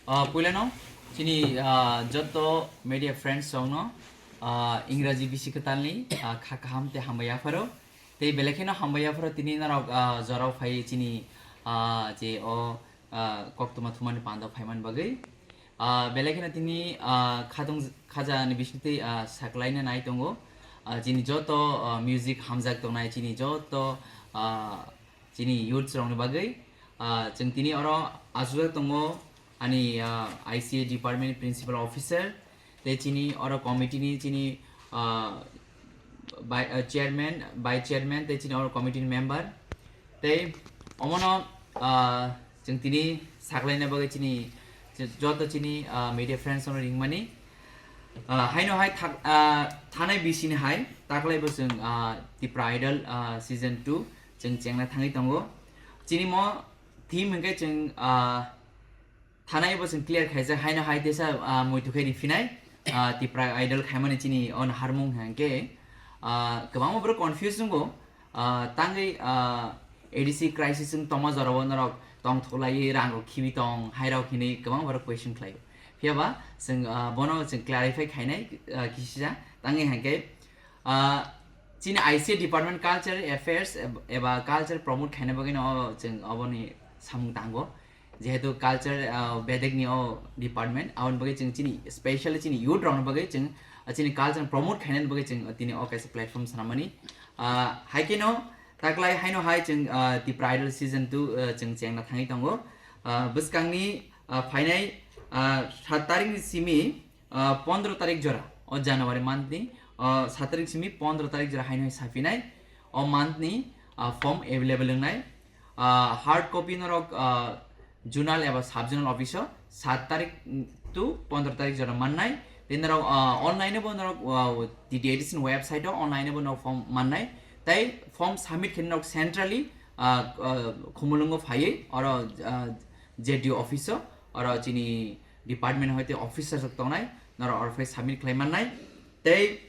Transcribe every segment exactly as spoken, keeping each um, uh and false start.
Ah, puilano chini, ah, joto media friends rokno, ah, Ingraji bisi kwtalni, ah, kha kaham tei hambai yapharo. Tei belai kheno hambai yapharo tini norok, ah, jorao phai chini, ah, je o, ah, koktwma thumani pando phaiman bagwi. Ah, belai kheno tini, ah, khatung khaja ni bisingtwi, ah, saklaina nai tongo. Ah, chini joto, ah, music hamjak tongnai chini joto, ah, chini youths rokni bagwi. Ah, chwng tini oro achukjak tongo ani, ah, I C A department principal officer, tei chini oro committee ni chini, ah, bai-, ah, chairman, vice chairman, tei chini oro committee ni member. Tei omono, ah, chwng tini saklaina bagwi chini joto chini, ah, media friends rokno ringmani. Ah, haino hai thak-, ah, thanai bisini hai taklai bo chwng, ah, Tipra Idol, ah, season two chwng chengna thangwi tongo. Chini mo theme hwnkhe chwng, ah, thanai bo chwng clear khaijak, haino hai tesa, ah, muitu khe riphinai, ah, Tipra Idol khaimani chini o naharmung hwnkhe, ah, kwbangma borok confuse wngo, ah, tangwi, ah, A D C crisis wng tongma jorao norok tongthoklaiwi rang rok khibi tong, hai rok hinwi kwbang borok question khlaio. Phiya ba chwng, ah, bono chwng clarify khainai, ah, kisisa tangwi hwnkhe, ah, chini I C A department culture affairs eb-, eba culture promote khaina bagwi no chwng oboni samung tango. Jehetu culture, ah, bedek ni o department, aboni bagwi chwng chini, specially chini youth rokni bagwi chwng, ah, chini culture promote khainani bagwi chwng, ah, tini o kaisa platform swnamani. Ah, hai kheno taklai haino hai chwng, ah, Tipra Idol season two, ah, chwng chengna thangwi tongo. Ah, bwskangni, ah, phainai, ah, sat tarikni simi, ah, pondro tarik jora, o January month ni, ah, sat tarik simi pondro tarik jora haino hai saphinai, o month ni, ah, form available wngnai. Ah, hard copy norok, ah, zonal eba sub zonal office o sat tarik to pondro tarik jora mannai. Tei norok, ah, online bo norok, ah, T T A D C ni website o online bo norok form mannai. Tei form submit khe norok centrally, ah, ah, Khumulwngo phaiwi oro, ah, Z D O office o, oro chini department hoite officer rok tongnai, norok oro phai submit khlai mannai. Tei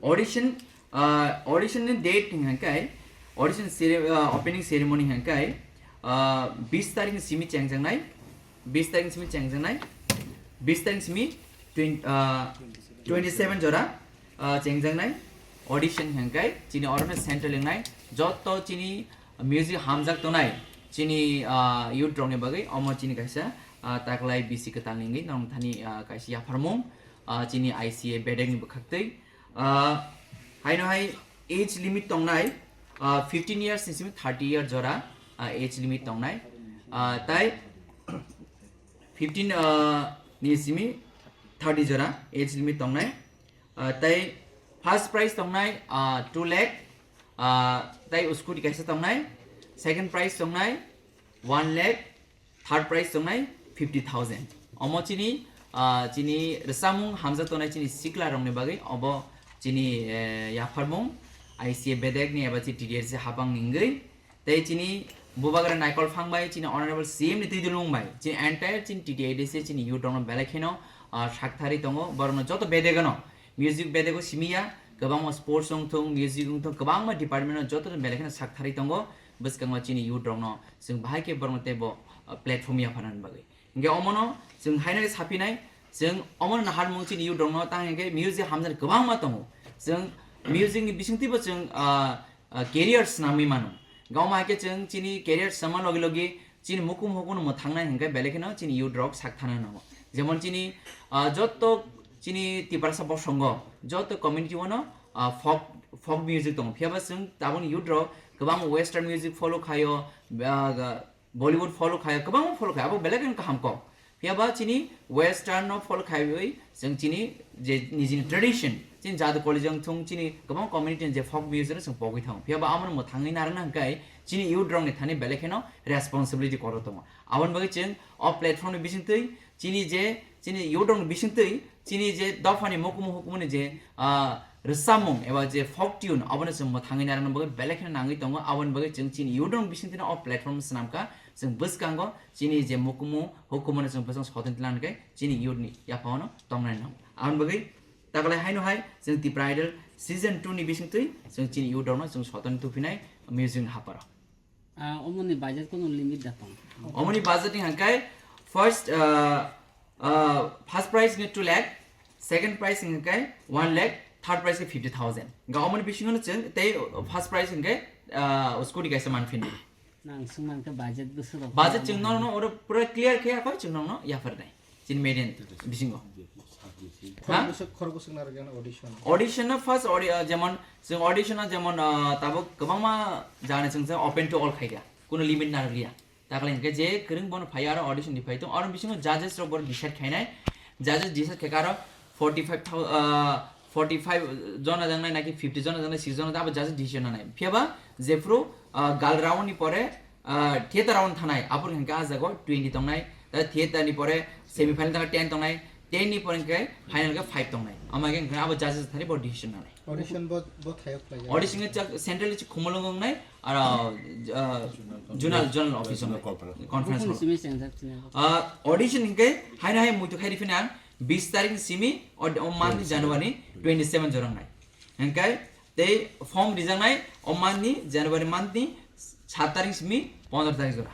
audition, ah, audition ni date hwnkhe, audition cere-, ah, opening ceremony hwnkhe, ah, bis tarik ni simi chengjaknai, bis tarik ni simi chengjaknai, bis tarik ni simi twen-, ah, twenty seven jora, ah, chengjaknai audition hwnkhe chini orono central wngnai joto chini music hamjak tongnai chini, ah, youth rokni bagwi omo chini kaisa, ah, taklai bisi kwtal ni wngwi norok thani, ah, kaisa yapharmung, ah, chini I C A bedek ni bwkhaktwi. Ah, haino hai age limit tongnai, ah, fifteen years ni simi thirty year jora, ah, age limit tongnai. Ah, tai fifteen, ah, ni simi thirty jora age limit tongnai. Ah, tai first prize tongnai, ah, two lakh, ah, tai scooty kaisa tongnai, second prize tongnai one lakh, third prize tongnai fifty thousand. Omo chini, ah, chini rwchapmung hamjak tongnai chini sikla rokni bagwi obo chini, eh, yapharmung I C A bedek ni eba chi T D S hapang ni wngwi. Tei chini bubagra Naikol Phang bai, chini Honorable C M ni twi dulung bai, chini entire chini T T A D C chini youth rokno belai kheno, ah, saktharwi tongo, borokno joto bedegano, music bedego simi ya, kwbangma sports wng thung, music wng thung, kwbangma department o joto belai kheno saktharwi tongo, bwskango chini youth rokno chwng bahai khe borokno teibo, ah, platform yapharnani bagwi. Hingke omono chwng haino khe saphinai, chwng omono naharmung chini youth rokno, tang hingke music hamjani kwbangma tongo. Chwng music ni bisingtwibo chwng, ah, ah, career swnamwi mano. Gawma hai khe chwng chini career swngma logi logi chini mukum hukuno mwthangnai hingke belai kheno chini youth rok sak thana nango. Jemon chini, ah, jotto chini Tiprasa bosongo, jotto community o no, ah, folk, folk music tongo. Phiya ba chwng tabukni youth rok kwbangma western music follow khaio, ah, Bollywood follow khaio, kwbangma follow khaio, abo belai kheno kaham kok. Phiya ba chini western no follow khaiwi chwng chini je nijini tradition, chini jadu college wng thung, chini kwbang community ni je folk music no chwng pogwi thango. Phiya ba amo no mwthangwi narwkna hwnkhe chini youth rok ni thani belai kheno responsibility kotor tongo. Aboni bagwi chwng o platform ni bisingtwi chini je, chini youth rok ni bisingtwi chini je dophani mukumu hukumuni je, ah, rwchapmung eba je folk tune, abono chwng mwthangwi narwkna bagwi belai kheno nangwi tongo. Aboni bagwi chwng chini youth rok ni bisingtwi no o platform swnamkha, chwng bwskango chini je mukumu hukumono chwng bwskango soton tlang khe chini youth ni yaphangno tongnai nango. Aboni bagwi taklai haino hai chwng Tipra Idol season two ni bisingtwi chwng chini youth rokno chwng soton tuphinai music ni haparo. Ah, omoni budget kono limit da tong? Omoni budget ni hangkai First, uh, uh, first prize nge two lakh, second prize nge one lakh, third prize nge fifty thousand. Ga omoni bisingo no chwng tei first prize nge, uh, scooty kaisa manphino. Nang sung man khe budget bwswk rok Budget khe chwng no, no, oro pura clear khe akhoi chwng no, no, yapharnai. Chin median bisingo. Khorok Ha? bwswk, khorok bwswk narwkya audition? Audition no first audi-, uh, jemon, chwng audition no jemon, uh, tabuk kwbangma jani chwng, chwng open to all khaikha. Kuno limit narwkliya. Takle hingke je kwrwng bono phai aro audition ni phai tong, aro bisingo judges rok bono decide khainai, judges decide khaikha aro forty five thou-, ah, forty five jona jangnai naki fifty jona jangnai, six jona abo judges decision nanai. Phiyaba jephru, ah, gal round ni pore, ah, theater round thanai, aboni hingke ah jago twenty tongnai, ta theater ni pore semi final ta ten tongnai, ten ni pore hingke final ke five tongnai. Ama hingke abo judges thani bo decision nanai. Audition bo, bo thayok khlai. Audition ke chak central chi khumulung nai, aro, ah, zonal, zonal office Zonal nai. Conference. Conference Bukung hall. Simi sengjak chini. Ah, audition hingke haino hai muitu khai rifina ang bis tarik ni simi o, o month ni January twenty seven jorang nai. Hingke tei form rijak nai o month ni January month ni sat tarik simi pondro tarik jora.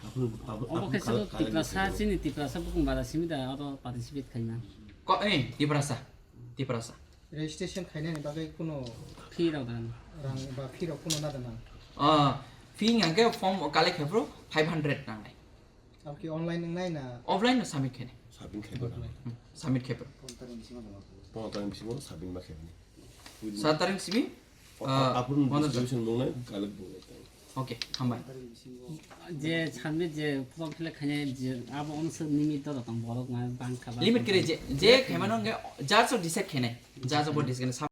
Obo khe sabo Tiprasa, chini Tiprasa bukung bara simi da oro participate khaima. Ko, eh, Tiprasa, Tiprasa. Registration khainani bagwi kuno Fee rok dan. Rang ba fee rok kuno nada nang? Ah, fee hingke form collect khe phuru five hundred nangnai. Abo ki online wngnai na? Offline no submit khainai. Submit khe ba. Hmm, submit khe phuru. Pondro tarik bisingo submit ma khe bini. Sat tarik simi, ah, Apun pondro tarik. Distribution nungnai, collect nungnai tang. Okay, hambai. Je sanbe je form fill up khainai je abo onse limit to tong borok ma bang kha ba. Limit kere je, je khaimano nge judge o decide khainai. Judge o bo decide khainai.